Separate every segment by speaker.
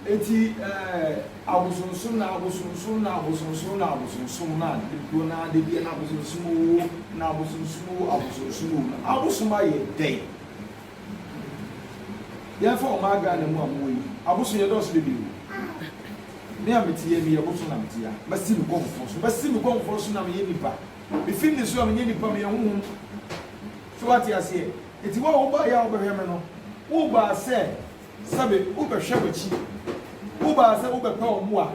Speaker 1: Enti eh, abosonsom na abosonsom na abosonsom na abosonsom na dodoɔ no ara da biara na abosonsom oo, na abosonsom oo, abosonsom oo. Na abosom ayɛ dɛn? Yɛmfa ɔman Ghana mu a mowɔ yi, abosom yɛdɔɔso bebree o. Me a mete ha yi, meyɛ bosom na mete ha. Masi me kɔmfoɔ so, masi me kɔmfoɔ so na meyɛ nipa. Mefi ne so a menyɛ nipa, meyɛ honhom. So wate aseɛ? Enti wo a wobaeɛ a wobɛhwɛ me no, wobaa sɛ Sɛbe wobɛhwɛ w'akyi. Wobaa sɛ wobɛpɛ wo mmoa.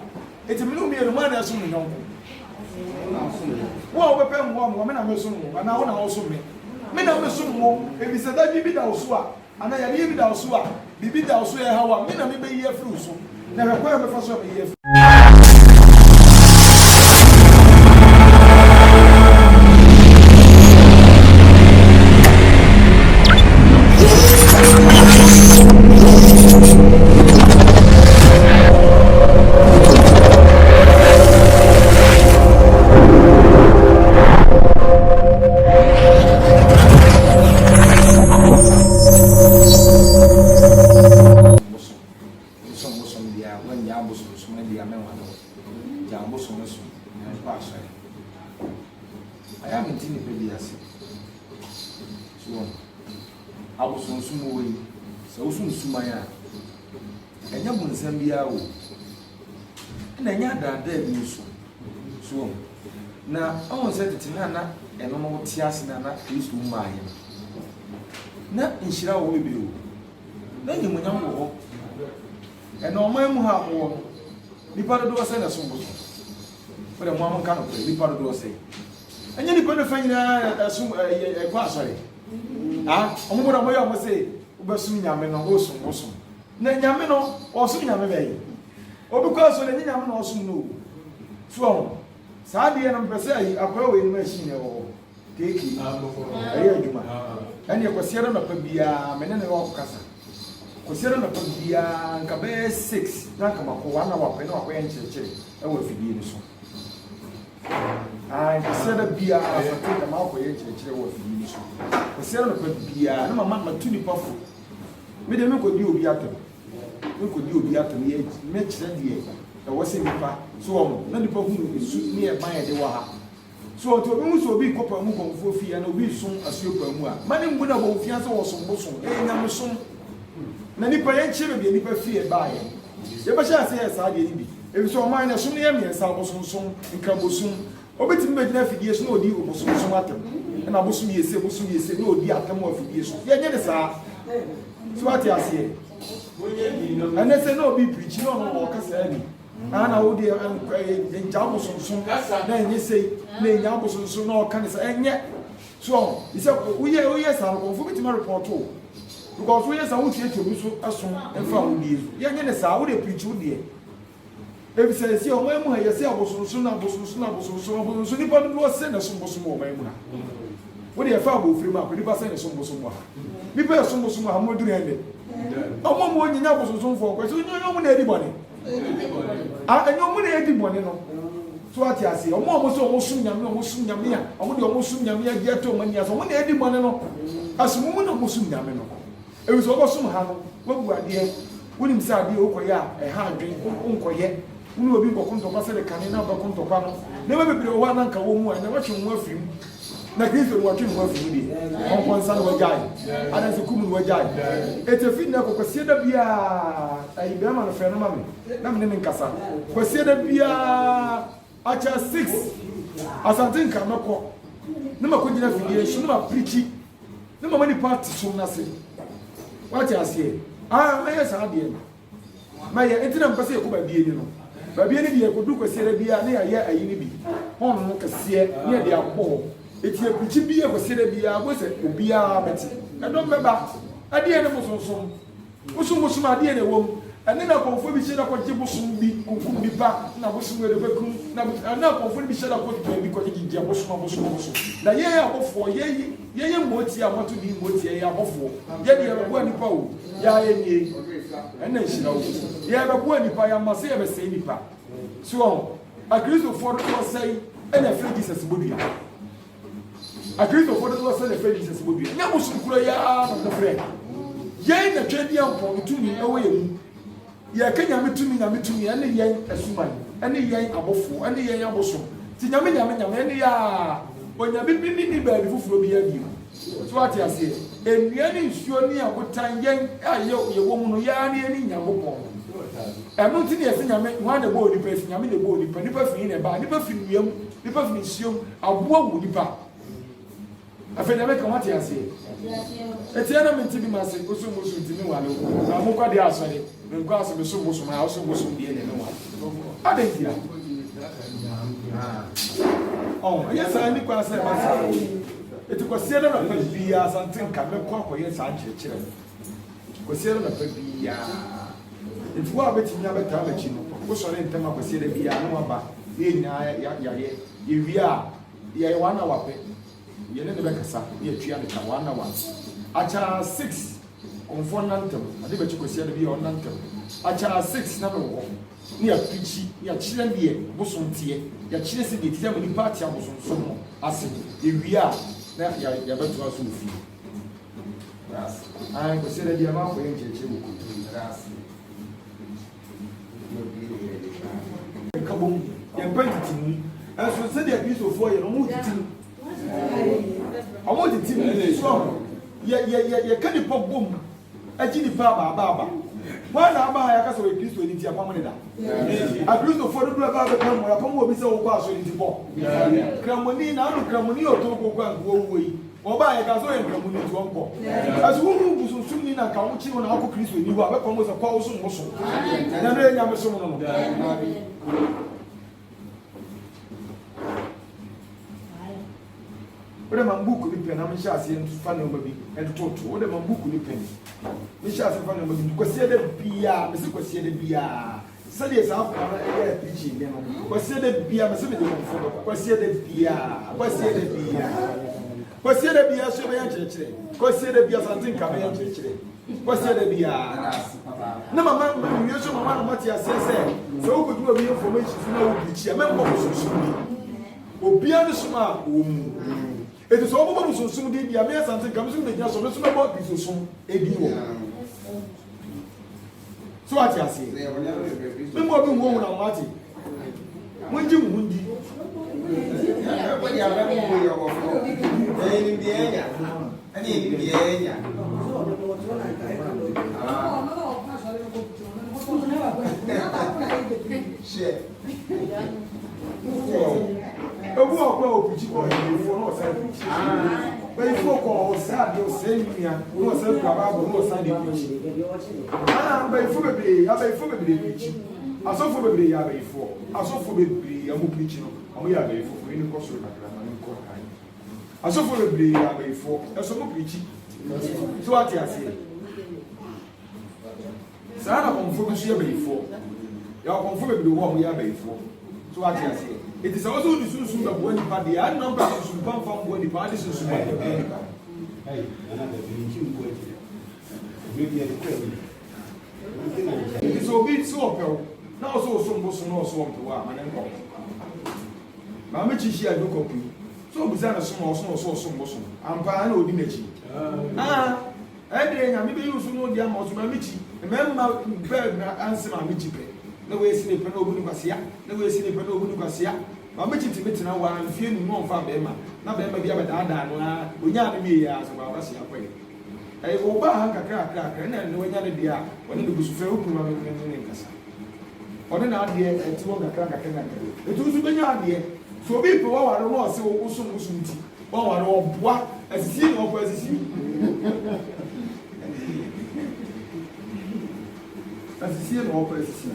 Speaker 1: Enti me ne wo mmienu, hwan na ɛsom ne yɔnko? Wo a wobɛpɛ mmoa mmoa, me na mesom wo, anaa wo na wosom me? Me na mesom wo, efisɛ dadwen bi da wo so a, anaa yadeɛ bi da wo so a, biribi da wo so a ɛha wo a, me na mebɛyi afiri wo so. Na hwɛ kwan a mɛfa so a mɛyi afiri. Bosom. Nsom bosom deɛ a, woannyaa abosonsom no deɛ a, mɛnware wo. Gyaa abosom no som na nkɔ asɔre. Ayɛ a mente nnipa bi ase. So wɔn abosonsom wɔ yi, sɛ wosom suman a, ɛnyɛ bonsam biara o. Ɛna ɛnyɛ adaadaa bi nso. So wɔn na ɔhu sɛ tete no a na ɛno no wote ase na na Kristo mmaeɛ no, na nhyira wɔ hɔ bebree o. Na animuonyam wɔ hɔ. Ɛna ɔman mu ha a mowɔ no, nnipa dodoɔ sɛn na ɛsom bosom? Mo deɛ mo ara monka nokorɛ, nnipa dodoɔ sɛn? Ɛnyɛ nnipa no fa nyinaa ɛsom ɛyɛ ɛkɔ asɔre. Ah, wɔn mo na wɔyɛ wɔn se wobɛsom nyame no, wosom bosom. Na nyame no, ɔsom nyame bɛyi. Obi kɔ asɔre, ɛnyɛ nyame na ɔsom no o. So wɔn, saa adeɛ no mpɛ sɛ ayi akɔyɛ wɔ anim machine ɛwɔ hɔ. Keeki, ɛyɛ adwuma. Ɛnneɛ Kwasiada anɔpa biara me ne no kasa. Kwasiada anɔpa biara nka bɛyɛ 6 na nka makɔ one hour pɛ na wakɔyɛ nkyerɛkyerɛ ɛwɔ afidie no so. Ae, Kwasiada biara asate nka makɔyɛ nkyerɛkyerɛ wɔ afidie no so. Kwasiada anɔpa biara na mama matu nipa fo. Me deɛ menkɔdi obi atɛm. Menkɔdi obi atɛm. Yɛ mɛkyerɛ deɛ ɛwɔ sɛ nipa so wɔn na nipa hunu esu ne ɛban yɛde wɔ ha. So ɔte obi hu sɛ obi rekɔ paamu kɔmfoɔ fie anaa obi resom asuo paamu a, mma no mmu no abomfiaa sɛ wɔsom bosom. Ɛyɛ nyamesom. Na nnipa, yɛnkyerɛ baabi a nnipa firi baeɛ. Yɛbɛhyɛ aseɛ ayɛ saa adeɛ no bi. Ɛfiri sɛ ɔman no, ɛsom no yɛ mmiɛnsa, abosonsom, nkramosom. Obi tumi bɛgyina afidie so na ɔdi obosonsom atɛm. Ɛna abosom yɛ sei, abosom yɛ sei, na ɔdi atɛm wɔ afidie so. Yɛnyɛ no saa. So wate aseɛ? Ɛnɛ sɛ na obi pirikyi na ɔno ɔka saa bi. Ah, na wo deɛ ɛngya abosonsom na ɛnyɛ sei na ɛnya abosonsom na ɔka ne sɛ ɛnyɛ so ɔho sɛ woyɛ woyɛ saa no kɔmfo bɛtumi arepɔto wo because woyɛ saa wotiatia obi so ɛso mfa wo die so yɛnyɛ ne saa wode pirikyi wo deɛ efisɛ ɛsi ɔman mu ha yɛsɛ abosonsom na abosonsom na abosonsom abosonsom nipa dodoɔ sɛ na ɛsom bosom wɔ ɔman mu ha Wo deɛ fa abofra mu akɔ nipa sɛn ne som bosom wɔ ha. Nipa yɛ som bosom wɔ ha mo duru yɛn de. Ɔmo ɔmo nyanya abosonsomfoɔ kɔ so nyɛ ɔmo na edi bɔne. Ah ɛnyɛ ɔmo na edi bɔne no. So ate aseɛ ɔmo ɔmo sɛ ɔmo som nyame ɔmo som nyame a ɔmo deɛ ɔmo som nyame agye ato ɔmo ani ase ɔmo na edi bɔne no. Asom mu na ɔmo som nyame no. Efisɛ wobɛsom ha no, woabu adeɛ, wonim sɛ adeɛ a wokɔyɛ a ɛha adwene, wonkɔyɛ, wo ne obi nkɔko ntɔkwa sɛdeɛ kane na wobɛko ntɔkwa no. Nneɛma bebree wɔ hɔ a na anka wɔ mu a ɛnnɛ woatwe wo ho afiri mu. Na Kristo no watwe ne ho afiri mu deɛ, kɔnkɔnsa no wagyae, adansekum no wagyae. Enti ɛfiri nnɛ kɔ, Kwasiada biara, ayi bɛrima no frɛ no ma me na me ne no nkasa. Kwasiada biara, akyɛ 6, Asante Nkran mɛkɔ na makɔgyina afidie so na maprikyi. Ne mama nipa ate som no ase. Wate aseɛ? Ah, mɛyɛ saa adeɛ no. Mɛyɛ. Nti na mepɛ sɛ yɛkɔ baabi ani no. Baabi ani deɛ yɛkɔdu kwasiada biara na yɛayɛ ayi no bi. Hɔn no kɛseɛ ne yɛde abɔ hɔ. Eti yɛpirikyi bi yɛ kwasiada biara, wobɛhu sɛ obiara bɛte. Ɛdɔm bɛba. Ɛdeɛn ne bosonsom? Bosom bosom adeɛ na ɛwɔ mu. Ɛne na akɔmfoɔ bi hyɛ da kɔgye bosom bi kunkum nipa na bosom wei de bɛkum na bosom ɛne akɔmfoɔ no bi hyɛ da kɔ baabi kɔgye gyegye abosom abosom abosom na yɛn abɔfoɔ yɛn yɛyɛ mmoatia a moato din mmoatia yɛyɛ abɔfoɔ yɛ deɛ yɛbɛboa nipa o yɛ a yɛnie ɛna nhyira o yɛbɛboa nipa yɛama sɛ yɛbɛsɛe nipa so wɔn akristofoɔ dodoɔ sɛe ɛna ɛfrɛ Jesus bodua. Akristofo dodoɔ sɛ na ɛfrɛ Jesus bɔdua. Nyɛ bosom koro yi ara na wɔfrɛ. Yɛn na Tweaduampɔn no tumi wɔ yɛn mu. Yɛka Nyame tumi, Nyame tumi, ɛne yɛn asuman, ɛne yɛn abɔfoɔ, ɛne yɛn abosom. Nti Nyame, Nyame, Nyame, ɛne yɛ aa. Onyame bi nni baabi foforɔ biara bio. So wate aseɛ? Nnua ne nsuo ne abotan, yɛn a yɛ, yɛwɔ mu no, yɛ ara ne yɛne Nyankopɔn no. Ɛno nti na yɛse Nyame, hwan na ɛbɔɔ nipa? Yɛse Nyame na ɛbɔɔ nipa. Nipa firi he na ɛbaa? Nipa firi nnua mu, nipa firi nsuo mu, aboa wu nipa. Afei deɛ meka wate aseɛ. Ɛti ɛna mente bi mase wosom bosom nti me wale wo. Na mo kɔ deɛ asɔre me nkɔ ase me som bosom a wosom bosom deɛ na me wale. Adɛn ntia? Ɔn ɛyɛ saa ni kwan sɛ ɛba saa. Ɛti kwasia da nɔpa biara asante nka mɛkɔ akɔyɛ saa nkyerɛkyerɛ no. Kwasia da nɔpa biara. Nti wo a wobɛtumi abɛtaa m'akyi no wosɔre ntɛm a kwasia da biara na waba na yɛn nyinaa yɛayɛ. Yɛwie a Yɛyɛ one hour pɛ, yɛne no bɛkasa na yɛatua no ka, one hour. Akyɛ a six, kɔmfoɔ nna ntɛm, ade bɛkye Kwasiada bi a ɔnna ntɛm. Akyɛ a six na mewɔ hɔ, na yɛaprikyi, na yɛakyerɛ deɛ bosom teɛ, yɛakyerɛ sɛdeɛ ɛteɛ ama nnipa ate abosonsom no ase. Yɛwie a, na yɛabɛtoa so wɔ fie. Ae, Kwasiada bi a maakɔyɛ nkyerɛkyerɛ wɔ kurom. Nkabom, yɛmpɛ ntetemu. Ɛnso sɛdeɛ Kristofoɔ yɛ no, wɔn tete mu. Wɔn tete mu. So ahu, yɛ yɛ yɛ yɛka nipa bom, agye nipa aba aba aba. Wɔn na aba ha yɛaka sɛ wɔyɛ Kristoni nti apam ne da. Akristofoɔ dodoɔ ɛba abɛka mu, apam wɔ bi sɛ wɔkɔ asɔre nti kɔ. Kramoni, na ano kramoni yɛ ɔtɔn koko a nka wɔwuo yi. Wɔbaa yɛkaa sɛ ɔyɛ nkramoni nti ɔnkɔ. Ɛso wohu bosonsomni na nka wokye no na akɔ Kristoni hɔ a, bɛpam wo sɛ kɔ wosom bosom. Na ɛno yɛ nyamesom no no. Wode ma mbuku ne pɛn na menhyɛ aseɛ mfa nneɛma bi ntototo. Wode ma mbuku ne pɛn mehyɛ aseɛ mfa nneɛma bi nto. Kwasiada biara, mese kwasiada biara. Sɛdeɛ saa akoa no yɛɛ preaching nnɛ no, Kwasiada biara mese mede kɔmfoɔ bɛkɔ, Kwasiada biara, Kwasiada biara, Kwasiada biara so yɛbɛyɛ nkyerɛkyerɛ, Kwasiada biara Asante nka bɛyɛ nkyerɛkyerɛ, Kwasiada biara. Na mama mewie so mama no mate aseɛ sɛ sɛ wokɔduru obi information so na wo preachi a mɛmmɔ bosonsom din. Obiara ne som a ɔwɔ mu. Enti sɛ wɔbɛbɔ bosonsom din deɛ a me Asante nka me nso mebɛgyina so me nso mɛbɔ Kristosom din wɔ hɔ. So wate aseɛ? Memmɔ obi nhuahuna mo ate. Mongye mo ho ndi. Ebu wɔ kɔ a opikyi kɔ ɔyɛfoɔ na ɔsan pikyi. Bɛyifoɔ kɔ ɔsɛ adeɛ ɔsɛ nua na ɔsan kura baabɔ na ɔsan de pikyi. Ah, abayifo bebree, abayifo bebree preachi. Asɔfo bebree yɛ abayifoɔ. Asɔfo bebree a wɔn preachi no, wɔn yɛ abayifo. Fa wei no kɔ soro kakra ma no nkɔ kan. Asɔfo bebree yɛ abayifoɔ, ɛso wɔn preachi. So wate aseɛ? Saa na kɔmfoɔ bi nso yɛ abayifoɔ. Yɛwɔ kɔmfoɔ bebree wɔ hɔ a wɔyɛ abayifoɔ. So wate aseɛ? Eti sɛ wɔsɛ wode sunsum bɛboa nipa deɛ, ɛnna mpɛ sunsum pa mfa mboa nipa, ade sunsum bɔne bɛboa nipa. Enti sɛ obi se ɔpɛ wo na ɔsɛ ɔsom bo so na ɔsɛ ɔmpɛ wo a, ma no nkɔ. Maame Chi hyia Jacob yi, sɛ obisa no som a ɔso na ɔsɛ ɔsom bosom. Ampa ara na odi n'akyi. Ah, ɛndeɛ Nyame bɛyi wo so na ɔde ama wo so. Maame Chi, mmarima bɛɛ na anse Maame Chi pɛ. Na wei si ne pɛ na ɔbu no kwasea, na wei si ne pɛ na ɔbu no kwasea. Maame Chi tumi tena hɔ ara mfeɛ num na ɔmfaa barima, na barima bi abɛdaadaa no ara, ɔnyaa no wieeɛ ara sɛ ɔbaa kwasea kɔe. Ɛyɛ ɔbaa ha nkakrakrakra ɛna ɛnɛ wanya ne deɛ a ɔne no gu so frɛ wo kunu ma me ne ne nkasa. Ɔne n'adeɛ ɛte hɔ nkakra nkakra nkakra. Eti wo nso bɛnya adeɛ. Sɛ obi pɛ waware wo na ɔse wo wosom bosom nti wanware wo ɔboa asisie na ɔkɔ asisi. Asisie na ɔkɔ asisi.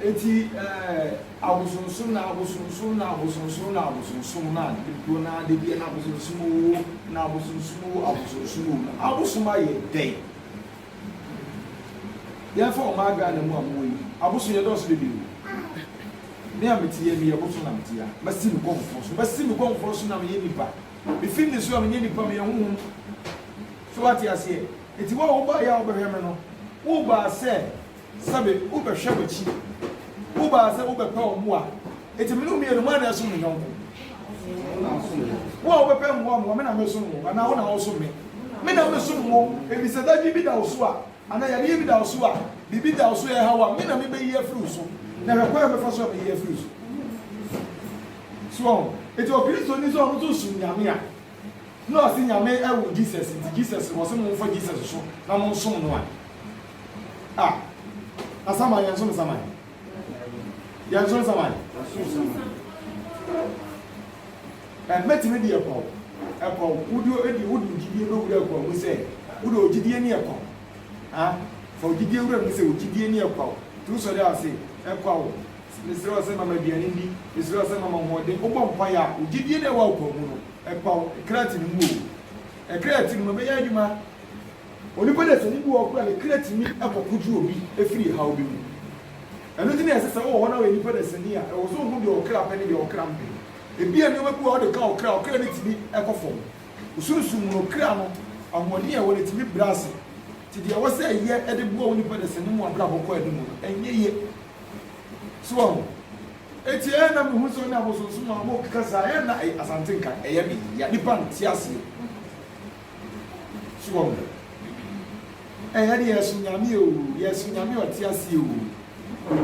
Speaker 1: Enti eh, abosonsom na abosonsom na abosonsom na abosonsom na dodoɔ no ara da biara na abosonsom oo, na abosonsom oo, abosonsom oo. Na abosom ayɛ dɛn? Yɛmfa ɔman Ghana mu a mowɔ yi, abosom yɛdɔɔso bebree o. Me a mete yɛ, meyɛ bosom na mete ha. Masi me kɔmfoɔ so, masi me kɔmfoɔ so na meyɛ nipa. Mefi ne so a menyɛ nipa, meyɛ honhom. So wate aseɛ? Enti wo a wobaeɛ a wobɛhwɛ me no, wobaa sɛ, sɛbe, wobɛhwɛ w'akyi. Wobaa sɛ wobɛpɛ wo mmoa. Enti me ne wo mmienu, hwan na ɛsom ne yɔnko? Wo a wobɛpɛ mmoa mmoa, me na mesom wo, anaa wo na wosom me? Me na mesom wo, efisɛ dadwen bi da wo so a, anaa yadeɛ bi da wo so a, biribi da wo so a ɛha wo a, me na mebɛyi afiri wo so. Na hwɛ kwan a mɛfa so a mɛyi afiri wo so. So wɔn? Enti Okristoni sɛ ɔno nso som Nyame a, na ɔse Nyame ɛwo Jesus nti Jesus no ɔse momfa Jesus so na monsom no a, ah, na saman yɛnsom saman? Yɛnsom saman? Ɛ, mɛtumi de ɛkwaw, ɛkwaw, wode ɛde wode ogyidie bɛwura ɛkwaw mu sɛ, wode ogyidie ne ɛkwaw, ah, fa ogyidie wura mu sɛ ogyidie ne ɛkwaw, nti wosɔre a ɔse, ɛkwaw, Mesrɛ wo sɛ ma me aduane nni, mesrɛ wo sɛ ma me ahoɔden. Wobɔ mpaeɛ a, wo gyedie no a ɛwɔ akoma mu no, ɛpa wo kra te ne mu o. Ɛkra a ɛte ne mu, ɛbɛyɛ adwuma. Onipa dasani bi wɔ hɔ koraa a, ne kra tumi kɔkogye obi firi haw bi mu. Ɛno nti na ɛsɛ sɛ wowɔ hɔ na woyɛ nipa dasani a, ɛwɔ sɛ wohu deɛ ɔkra pɛ ne deɛ ɔkra mpɛ. Ebia nneɛma bi wɔ hɔ a wode ka ɔkra a, ɔkra no tumi kɔ fam. Wo sunsum mu no, kra no, ahoɔden a ɛwɔ no, ɛtumi brɛ ase. Nti deɛ ɛwɔ sɛ ɛyɛ de boa wo nipa dasani mu abrabɔ kɔ anim no, ɛnyɛ yie. So wahu? Enti ɛyɛ na mehu sɛ ɔne abosonsom a wɔkeka saa, ɛyɛ na ɛyɛ Asante nka, ɛyɛ me ya. Nipa nte aseɛ. So wahu? Ɛyɛ de yɛso nyame o, yɛso nyame ɔte aseɛ o.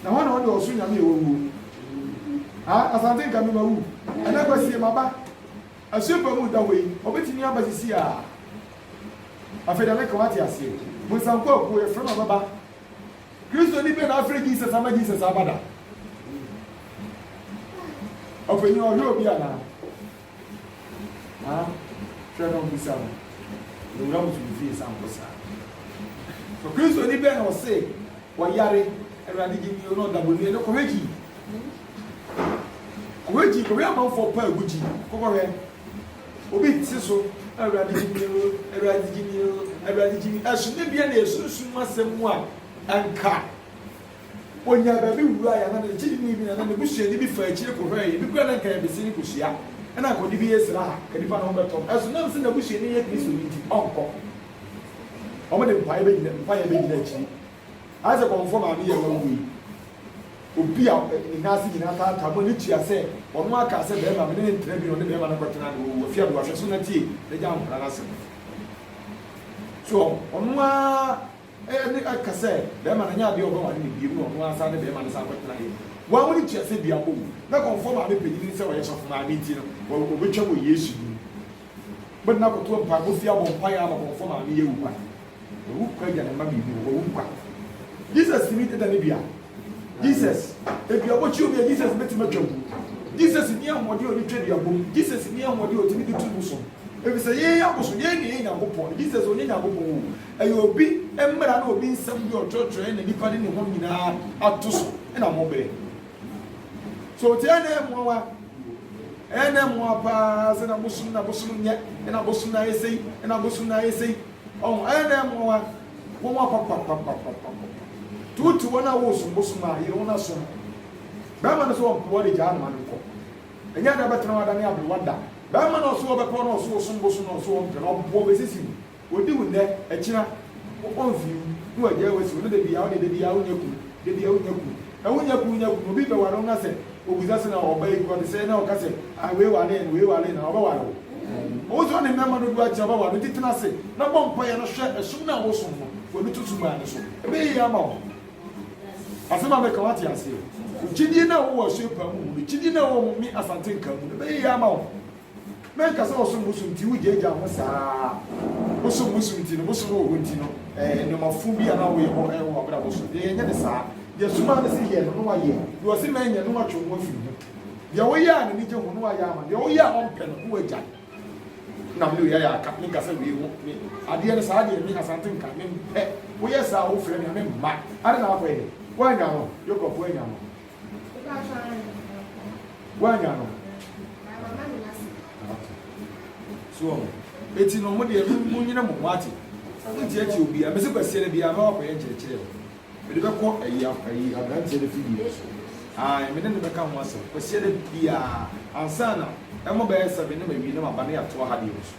Speaker 1: Na hɔ na ɔde ɔso nyame a wawuo. Ha, Asante nka me mawu. Ɛnɛ kwasie maba. Asuafoɔ mu da hɔ yi, ɔbɛtumi aba sisi a. Afei deɛ meka wate aseɛ. Bonsanko akuo, yɛfrɛ no ɔbɛba. Kristoni bɛn na afrɛ Jesus ama Jesus aba da? Ɔpanyin ɔhwɛ obi anaa? Ha? Hwɛ no bisa no. Owura musu fie sa nkɔ saa. So Kristoni bɛn na ɔse ɔyare Awurade gye mi o na ɔda bɔne no kɔhwɛ gyi. Kɔhwɛ gyi kɔhwɛ amanfoɔ pa agu gyi kɔkɔhwɛ. Obi te so, Awurade gye me o, Awurade gye me o, Awurade gye me. Ɛso ne bia na yɛ sunsum asɛm mu a, anka onya baabi wura yɛ anaa ne kyidini bi anaa ne busuani bi fa akyire kɔhwɛɛ yɛ, ebi koraa na anka yɛbɛsi ne kosua, ɛna anka ɔde bi yɛ sra ha, ka nipa no ho bɛtɔ no. Ɛso nam sɛ n'abusuani yɛ Kristoni nti, ɔnkɔ. Wɔn de mpaeɛ bɛgyina, mpaeɛ bɛgyina akyiri. Ayɛ sɛ kɔmfoɔ maame yi a wawu yi. Obi a ne nan ase nyinaa taataa mu a ne tua sɛ ɔno ara kaa sɛ bɛrima me ne no ntena bi na ɔne bɛrima no kɔtena na wawu afi adowa hwɛ so na tie na gya nkwadaa no asɛm so ɔno ara ɛne ɛka sɛ bɛrima no nyɛ adeɛ ɔbɛware ne biem na ɔno ara san ne bɛrima no san kɔtena yɛ wɔn a wɔn tua sɛ dua bɔ wu na kɔnfoɔ maame panyin sɛ ɔyɛ sɔfo maame nti no wɔbɛtwa wɔ Yesu mu bɛde no akɔto mpaebɔ fie abɔ mpaeɛ ama kɔnfoɔ maame yɛ wu kwan. Wawu kwa agya ne mma mmienu hɔ, wawu kwa. Jesus tumi deda ne dua. Jesus, eduabɔ kyi obi a Jesus betumi atwa mu. Jesus ni ahoɔden a ɔde twa duabɔ mu. Jesus ni ahoɔden a ɔtumi de tu bosom. Efisɛ yɛn abosom, yɛn na yɛyɛ Nyankopɔn. Jesus ɔnyɛ Nyankopɔn o. Ɛyɛ obi mmara ne obi nsɛm bi a ɔtwerɛtwerɛɛ na nipa de ne ho nyinaa ato so na mobrɛ. So ɔte ɛyɛ na ɛmmoawa. Ɛyɛ na ɛmmoa paa sɛ na bosom na bosom nyɛ, na bosom na ayɛ sei, na bosom na ayɛ sei. Ɔho, ɛyɛ dɛn mmoawa? Nwanwa papapapapapa. Nti wote wɔn a woresom bosom a, yere wo na som. Bɛrima no sɛ ɔmpɛ wo a, de gyaa no ma no nkɔ. Ɛnyɛ ade a bɛtena hɔ adane aberewa da. Bɛrima no a ɔse ɔbɛpɛ wo na ɔse wosom bosom na ɔse ɔmpɛ no, ɔboa ɔbɛsisi wo. Ɔdi wo nnɛ, ɛkyena, ɔmfii wo, na wagyae wo asi hɔ, na da biara wo deɛ da biara wonya kunu, da biara wonya kunu. Na wonya kunu nya kunu, obi bɛware wo na sɛ obisa sɛ na ɔba yi ɔte sɛn na ɔka sɛ ah wei waree no wei waree no a ɔbɛware wo? Ɔwo sɛ ɔne mmarima dodoɔ akyɛ ɔbɛware wo nti tena ase na bɔ mpaeɛ na hwɛ ɛsom no a wosom no w'ani to so maa no so ɛbɛyɛ yie ama wo. Asɛm a meka wate aseɛ? Wo gyidie no a wowɔ asuapaa mu mu no gyidie no a wowɔ me Asante Nkaa mu no ɛbɛyɛ yie ama wo. Mɛnka sɛ ɔsom bosom nti wogyaagyaa ho saa. Wosom bosom nti no, bosom wɔ hɔ nti no, ɛɛ nneɛma fo bi a na woyɛ hɔ ɛwɔ w'abrabɔ so. Deɛ yɛnyɛ no saa. Deɛ sum ara ne sɛ yɛ no na wayɛ. Deɛ ɔse mɛnyɛ no na watwe wo ho afiri ho. Deɛ woyɛ a n'ani gye ho na wayɛ ama. Deɛ woyɛ a ɔmpɛ no na wagyae. Na me ne wei ayɛ aka, menka sɛ wei ho me adeɛ no saa deɛ me Asante nka mempɛ. Woyɛ saa a wofrɛ me a memma. Ade na akɔyɛ. Woannya no, Jacob woannya no. Woanya no? So wɔn. Eti no mo deɛ mo nyina mo ho ate. Mo ntiatia obiara. Mesi kwasia no biara mɛwɔ akɔyɛ nkyerɛkyerɛ. Mede bɛkɔ ayi ayi aberanteɛ no fidie no so. Ae me ne no bɛka ho asɛm kwasia no biara ansa na ɛmɔ bɛyɛ sɛbe ne mawie na maba ne yɛatoa ha deɛ no so.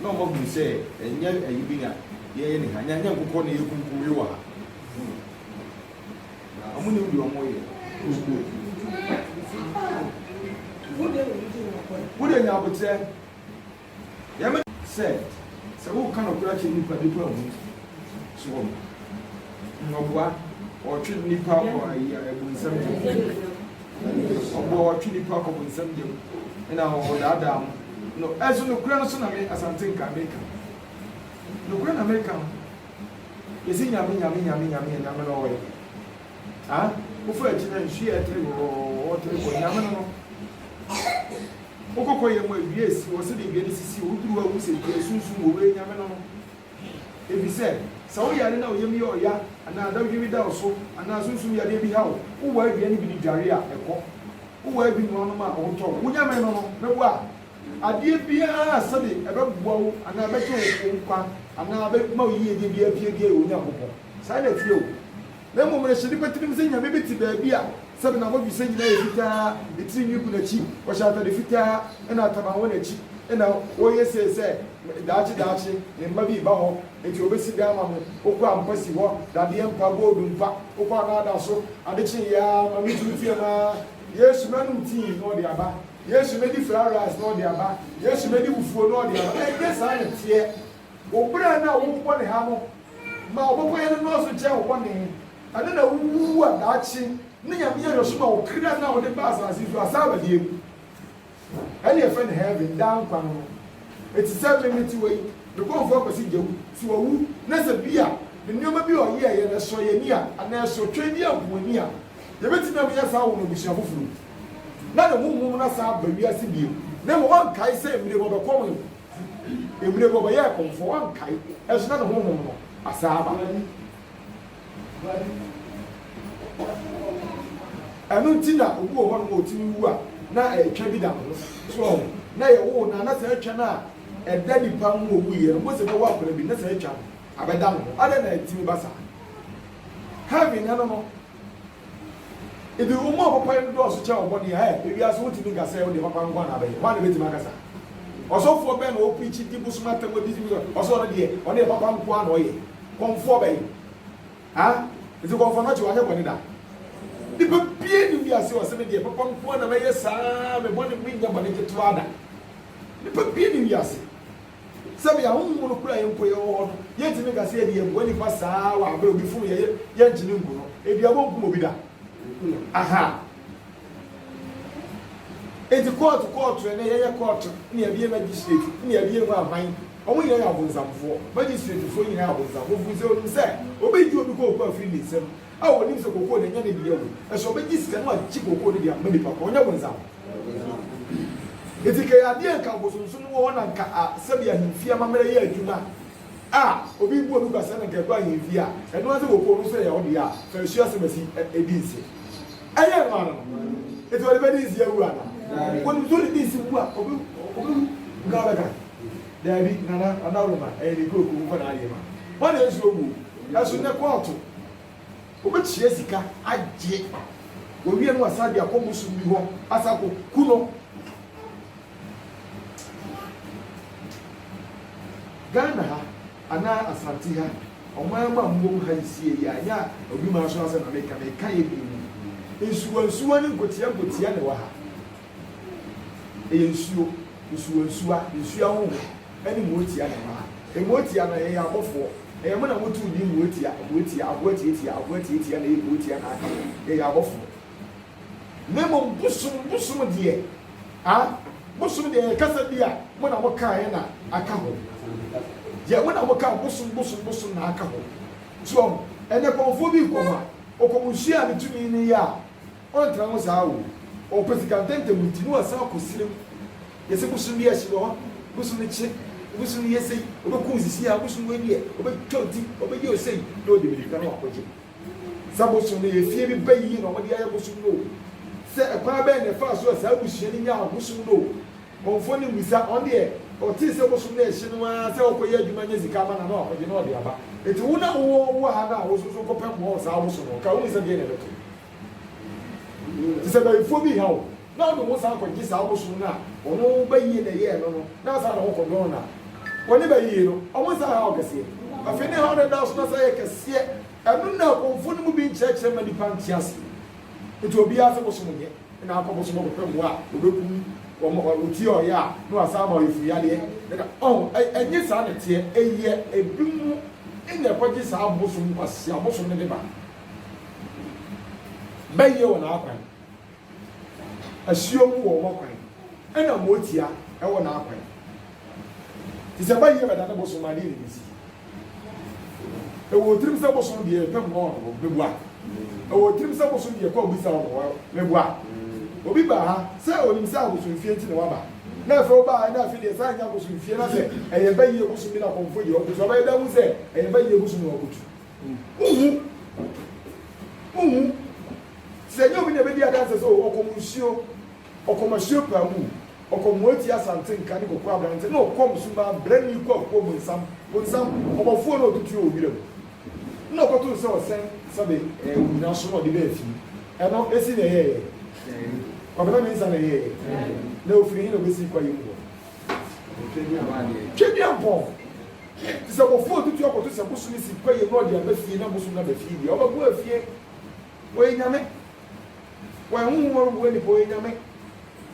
Speaker 1: Na wɔn ahunu sɛ ɛnyɛ ayi bi na yɛyɛ ne ha. Nyɛ nyɛ nkokɔ na yɛkunkum yi wɔ ha. Ɔmo nim deɛ ɔmo yɛ. Wo deɛ nya aboterɛ. Deɛ me. Sɛ, sɛ woka nokorɛ akyerɛ nnipa, nnipa nhu. So wɔn. Ɔboa, ɔtwe nnipa kɔ ayi a, ɛbonsam gyam. Ɔboa, ɔtwe nnipa kɔ bonsam gyam. Ɛna ɔdaadaa mo. No, ɛso nokorɛ no so na me, Asante nka, meka. Nokorɛ na meka no. Yɛsi Nyame, Nyame, Nyame, Nyame, Nyame no ɔwɔ he? Ah, wofa akyi na nsu yɛ tere wɔɔɔ tere kɔ, Nyame no no. Wokɔ kɔyɛ mu a, dua esi hɔ, sɛdeɛ dua no sisi hɔ, woduru hɔ a wohu sɛ dua sunsum wɔ wei, Nyame no no. Efisɛ, sɛ woyare na wo yam yɛ ɔya, anaa adadwene bi da wo so, anaa sunsum yadeɛ bi ha wo, wowɔ aduane bi di dware a, ɛkɔ. Wowɔ abi noa nom a, wo ho tɔ wo. Wo Nyame no no, meboa? Adeɛ biara a sɛbe ɛbɛboa wo anaa ɛbɛgye wo nkwa anaa ɛbɛma wo yiedie biara pie biara yɛ Onyankopɔn. Saa na ɛteɛ o. Na mmom no, hyɛ nnipa tirim sɛ Nyame bi te baabi a sɛbe n'abɔdwesɛ nyinaa yɛ fitaa, ne tiri nwi gu n'akyi, ɔhyɛ atade fitaa, ɛna ataban wɔ n'akyi, ɛna ɔyɛ sei sɛ daakye daakye ne mma bi reba hɔ, enti ɔbɛsi dan ama mo, wokɔ a mpa si hɔ, dadeɛ mpa, gold mpa, wokɔ a na ada so, ade kye yɛ ara ma me tiri team ara, Yesu mɛnom tii na ɔde aba. Yesu mɛdi fried rice na ɔde aba, Yesu mɛdi fufuo na ɔde aba, ɛnyɛ saa na ɛteɛ. Wo berɛ no a wobɔ ne ha no, ma wo bɔbɔyɛ no nnɔɔso nkyɛn wo bɔne. Ɛno na wowu a daakye ne Nyame ahwɛso ma wo kra no a wode baa asase yi so asan aba bio. Ɛne yɛfrɛ no heaven, daa nkwa no no. Eti sɛ me mete wɔ yi, me kɔmfoɔ Akwasi Gyawu, sɛ wawu na sɛ bi a ne nneɛma bi a ɔyɛeɛ no ɛsɔ yɛn ani a, anaa ɛsɔ Twɛdi Ampo ani a, yɛbɛtumi ameyɛ saa wɔ no abusua foforɔ mu. Na ne honhom no asan aba wiase bio, na mmom ɔnkae sɛ mmerɛ bi ɔbɛkɔmee, mmerɛ bi ɔbɛyɛɛ kɔmfoɔ, ɔnkae, ɛnso na ne honhom no asan aba. Ɛno nti na obi wɔ hɔnom a ɔtumi wu a na ɛtwa bi da ne ho. So wahu? Na yɛwoo no a, na saa twa no a ɛda nipa ho a ɔwuiɛ no, Mose bɛwo akwadaa bi, na saa twa no abɛda ne ho. Adɛn na ɛtumi ba saa? Heaven ɛno no, Enti wo mu a papa no dɔɔso kyɛn wo bɔne a, ɛ, ewiase wontumi nka sɛ wode papa nko ara na abɛyɛ. Hwan na ebetumi aka saa? Ɔsɔfoɔ bɛn na ɔpreakyi di bosom atɛm ɔdi di bosom ɔsɛ ɔno deɛ ɔno deɛ papa nko ara na ɔyɛ. Kɔmfoɔ bɛn? Ha? Nti kɔmfoɔ no ɔkye wanyɛ bɔne da? Nipa bie ni wiase ɔsɛ me deɛ papa nko ara na mɛyɛ saa me bɔne menyɛ bɔne ketewa da. Nipa bie ni wiase. Sɛbea honhom no kura yɛn mpo yɛwɔ hɔ no, yɛntumi nka sɛ yɛde yɛn boa nnipa saa ara wɔ abere a obi fom yɛn, yɛngye no ngu no. Aduabɔ nkum obi da. Aha. Enti kɔɔto kɔɔto ɛnɛ yɛyɛ kɔɔto ne yɛde yɛ magistrate ne yɛde yɛ ho ahwan. Wɔn nyinaa yɛ abonsamfoɔ. Magistratefoɔ nyinaa yɛ abonsamfoɔ firi sɛ onim sɛ obi gye obi kooko afiri ne nsam a onim sɛ kooko no ɛnyɛ ne dea o. Ɛso ɔbɛgye sika na wagye kooko no de ama nipa korɔ. Ɔnyɛ bonsam. Enti nka ɛyɛ adeɛ a nka abosonsom wɔ hɔ na nka a sɛdeɛ ahemfie amammerɛ yɛ adwuma a obi bu obi kwasea na nka ɛkɔ ahemfie a ɛno ara sɛ wɔkɔ no nso ɛyɛ wo deɛ a fa asu asɛm asi ɛdi nse ɛyɛ ɛno ara no enti ɔde bɛdi nse awu ana wɔnim sɛ ɔde di nse wu a obi obi nka ɔbɛka daabi nana nana roma ɛyɛ ne kooko mfa n'adeɛ ma wɔn na nsuo wuo ɛso nnɛ kɔɔto Obetua sika agye. Owie no wasan de akɔ bosom bi hɔ asan akɔ ku no. Ghana ha anaa Asante ha, ɔman mu a mowɔ mu ha yi sie yi a, ɛnyɛ a obi maa so asɛm na meka, meka yɛ bi mu. Nsuwa nsuwa ne nkotia nkotia na ɛwɔ ha. Ɛyɛ nsuo, nsuwa nsuwa, nsuo ahoho ɛne mmoatia na ɛwɔ ha. Mmoatia no yɛyɛ abɔfoɔ. Ɛyɛ mo na motoo din mmoatia, mmoatia, aboa tiatia, aboa tiatia na ɛyɛ mmoatia na aka ho. Yɛyɛ abɔfoɔ. Na mmom bosom, bosom deɛ, ah, bosom deɛ ɛyɛ kasa bi a mo na mokaeɛ na aka ho. Deɛ mo na mokaa bosom, bosom, bosom na aka ho. So wahu? Ɛnnɛ kɔmfoɔ bi rekɔ hɔ a, ɔkɔm nsuo a ne tumi no yɛ a, Ɔntra ho saa o. Ɔpɛ sika ntɛmntɛm nti na wasan akɔ serem. Yɛse bosom bi ahye wɔ hɔ, bosom no kye, bosom no yɛ sei, ɔbɛku wo sisi a, bosom wei deɛ, ɔbɛtwa wo ti, ɔbɛyɛ wo sei, na ɔde mirika na wakɔgye. Sɛ bosom no yɛ fie bi ba yie na wɔde ayɛ bosom no o, sɛ ɛkwan bɛn na ɛfaa so a saa abusua no nyaa bosom no o, kɔmfoɔ no mmisa, ɔno deɛ ɔtee sɛ bosom no ɛhye no ara sɛ ɔkɔyɛ adwuma nya sika ama no a na wakɔgye na ɔde aba. Nti wo na wowɔ wɔ ha no a wo nso so kɔpɛ mmoa wɔ saa bosom no hɔ, ka wohu sɛ deɛn na ɛbɛto wo. Te sɛ bayifoɔ bi reha wo, na wode wo ho san kɔgye saa bosom no a ɔno bayie na ɛyɛɛ no no, na asan de wo kɔdɔn no a, wɔne bayie no, wɔn nsa ha wo kɛseɛ. Afei ne haw no ɛda so no asan yɛ kɛseɛ. Ɛno na akɔmfoɔ no mu bi nkyerɛkyerɛ ma nnipa nte aseɛ. Nti obiara sɛ bosom nyɛ. Na akɔ bosom akɔpɛ mmoa a ɔbɛkum wɔn, ɔtie ɔyɛ a na wasan ama ɔyɛ firi yadeɛ. Ɛna ɔho, ɛnyɛ saa na ɛteɛ, ɛyɛ ebinom na ɛkɔgye saa bosom, nkwasea bosom no de ba. Bɛyɛ wɔ n'akwan, asuo mu wɔ wɔn akwan, ɛna motia ɛwɔ n'akwan. Te sɛ bɛyɛ bɛdane bosom adeɛ na ɛbɛsi. Ɛwɔ wo tirim sɛ bosom deɛ yɛpɛ mmoa wɔ hɔ, meboa. Ɛwɔ wo tirim sɛ bosom deɛ kɔ bisa wɔ hɔ, meboa. Obi baa ha sɛ onim sɛ abosomfie nti na waba. Na afei wobaa ha na afei deɛ saa nyɛ abosomfie na sɛ ɛyɛ bayie bosom bi na akɔmfoɔ deɛ ɔkotu. Ɔbɛyɛ dɛn ahu sɛ ɛyɛ bayie bosom na ɔkotu? Wonhu. Wonhu. Sɛ ɛnyɛ obi na ɛbɛdi adanse sɛ ɔkɔm nsuo, ɔkɔm asuo paa mu. Ɔkɔm Moatia Asante Nka ne Koko Aberante ne ɔkɔm Sumaa Brani Kwaku Ɔbonsam Bonsam ɔbɔfoɔ na ɔtutuo wɔ wiram na ɔkɔtoo sɛ ɔsɛn sɛbe ɛɛ onyina so na ɔde baa fie. Ɛno esi na ɛyɛɛyɛ? Kwabena Mensah na ɛyɛɛyɛ? Na ɔfiri he na ɔbɛsii kwaeɛ mu hɔ? Tweduampɔn! Te sɛ ɔbɔfoɔ a ɔtutu akɔto sɛ bosom si kwaeɛ mu na ɔde aba fie na bosom no aba fie deɛ, ɔbɛboa fie. Ɔyɛ Nyame. Wɔn honhom a ɔbɛboa nnipa, ɔyɛ Nyame.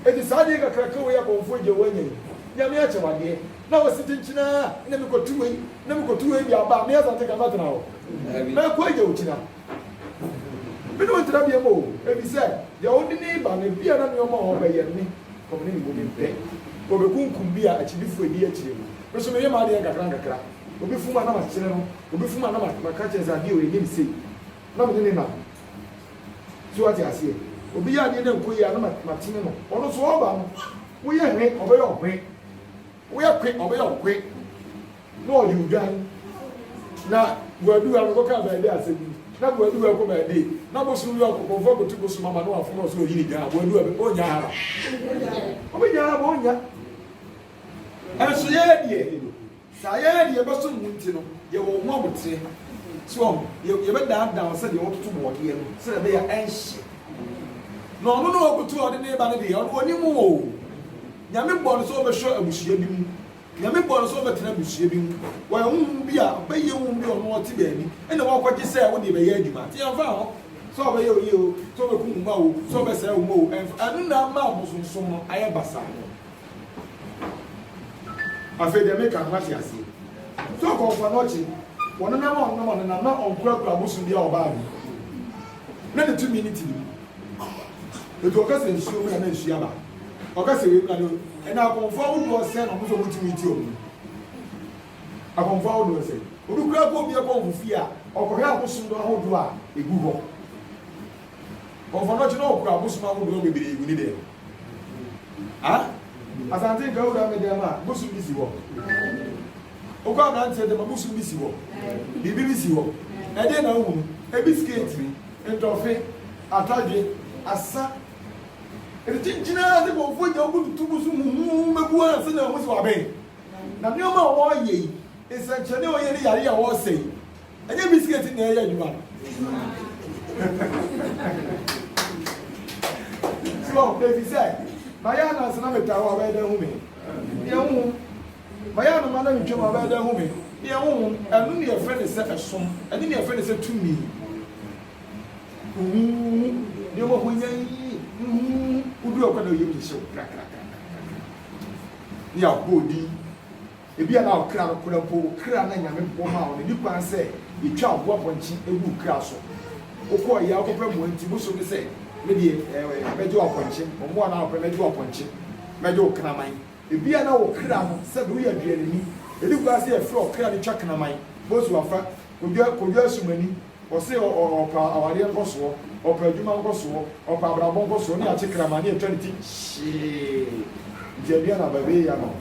Speaker 1: Enti saa adeɛ kakraka wei a kɔmfoɔ gya woanya yi, Nyame akyɛ wo adeɛ, na wose kyenkyen ara na mekɔto wei, na mekɔto wei de aba a, me Asante ka mɛtena hɔ? Mɛkɔ agya wo kyina. Me ne wo ntena biam o, efisɛ deɛ wode no reba no, ebia na nneɛma a ɔrebɛyɛ no, me kɔm ne ne mu mempɛ. Ɔbɛkunkum bi a akyidifoɔ adi akyire no, me nso meyɛ m'adeɛ nkakra nkakra. Obi fom a na makyerɛ no, obi fom a na maka kyerɛ no sɛ adeɛ wei nyɛ no sei, na me ne no nam. So wate aseɛ? Obi yɛ adeɛ na ɛnkɔ yie a, na matene no. Ɔno nso ɔreba no, woyɛ hwe, ɔbɛyɛ ɔhwe. Woyɛ kwe, ɔbɛyɛ ɔkwe. Na ɔde odwan. Na Boaduwa no kɔkaa baabi asɛm bi. Na Boaduwa kɔ baabi. Na bosom bi ɔkɔkɔmfo akɔtu bosom ama na wafom ɔsɛ oyi ne dwan a, Boaduwa bɛ, ɔnnya haba. Ɔbɛnya haba, ɔnnya. Ɛnso yɛn deɛ, Saa yɛn de yɛbɛsom wo nti no, yɛwɔ wo ho aboterɛ. So wahu? Yɛ, yɛbɛdaadaa wo sɛdeɛ wɔtoto bɔɔdeɛ no, sɛdeɛ ɛbɛyɛ a ɛnhye. Na ɔno na ɔkoto a ɔde ne ba no deɛ, ɔno ɔnim wo o. Nyame bɔɔ no sɛ ɔbɛhwɛ abusua bi mu. Nyame bɔɔ no sɛ ɔbɛtena abusua bi mu. Wɔyɛ honhom bi a, ɔbɛyɛ honhom bi a ɔno ɔte baabi, ɛna wakɔgye sɛ wode bɛyɛ adwuma. Nti ɛmfa ho sɛ ɔbɛyɛ wo yie o, sɛ ɔbɛkum wo mma o, sɛ ɔbɛsɛe wo mma o, ɛmfa, ɛno na ama abosonsom no ayɛ basaa no. Afei deɛ meka no moate aseɛ. Sɛ ɔkɔmfoɔ no ɔkye, wɔnenam a ɔnenam a ɔnenam na ɔnkurakura abosom biara wɔ baa bi. Na ne tumi ne te ne mu. Enti ɔka sɛ nsuo mu na na nsuo aba. Ɔka sɛ wei mu na ne ɛna akɔmfoɔ ahodoɔ sɛn na ɔmo sɛ ɔmo tumi ti ɔmo. Akɔmfoɔ ahodoɔ sɛn. Obi kura kɔ obi akɔmfo fie a ɔkɔhwɛ abosom no ahodoɔ a egu hɔ. Kɔmfoɔ no ɔkye na ɔkura abosom ahodoɔ bebree gu ne dɛm. Ah? Asante nka wura me dɛm a, bosom bi si hɔ. Wokɔ aberanteɛ dɛm a, bosom bi si hɔ. Biribi bi si hɔ. Ɛdeɛ na wohu no? Ebi skate, ntɔfe, atadwe, asa. Ɛde kyinkyinaa sɛ kɔmfoɔ gya wokotutu bosom huhuuhu bɛgu ansa na ahu sɛ wabɛn. Na nneɛma a wɔreyɛ yi, nsɛnkyerɛnne a wɔyɛ ne yareɛ a wɔresɛ yi, Ɛnyɛ biscuit na ɛyɛ adwuma no. So efi sɛ mayɛ ananse na metaa hɔ a ɔbɛyɛ dɛn hu me? Deɛ honhom. Mayɛ anoma na metwam a ɔbɛyɛ dɛn hu me? Deɛ honhom. Ɛno ne yɛfrɛ ne sɛ ɛsom. Ɛno ne yɛfrɛ ne sɛ tumi. Huhuhu nneɛma hwanyann huhuhu wodu ɛkɔ na oyam hyehye wo krakrakrakrakra. Ne yɛabɔ odin. Ebia na wo kra no kora mpo, wo kra no a Nyame bɔ maa wo no, nni kwan sɛ yɛtwa aboa pɔnkye gu wo kra so. Wokɔɔ yɛ a wokɔpɛ mmoa nti, bosom ne sɛ, me deɛ eh, mɛgye wo apɔnkye, mmoa no a wopɛ, mɛgye wo apɔnkye, mɛgye wo kraman. Ebia na wo kra no, sɛbe woyɛ aduaneni, ɛnni kwan sɛ yɛfrɛ ɔkra no twa kraman, bosu afa, kodwa, kodwa asumani, Ɔse ɔpɛ awareɛ nkɔsoɔ, ɔpɛ adwuma nkɔsoɔ, ɔpɛ abrabɔ nkɔsoɔ ne akye kraman ne atwa ne ti hyee. Nti aduan aba ɛbɛyɛ yie ama wo.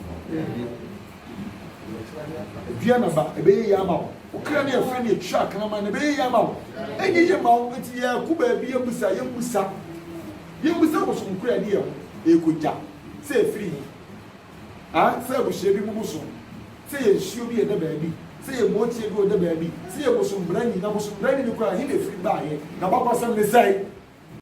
Speaker 1: Aduan aba ɛbɛyɛ yie ama wo. Wo kra ne afiri ne atwa kraman no ɛbɛyɛ yie ama wo. Ɛnyɛ yie ma wo nti yɛko baabi yɛmmusa yɛmmusa yɛmmusa bosom koro a ɛde yɛn ho ɛrekɔgya sɛ ɛfiri he. Ah, sɛ abusua bi mu bosom, sɛ yɛ nsuo bi a ɛda baabi, sɛ yɛ mootie bi a ɔda baabi, sɛ yɛ bosombrani, na bosombrani no koraa, ɛhe na ɛfiri baeɛ? N'abakɔsɛm ne sɛn?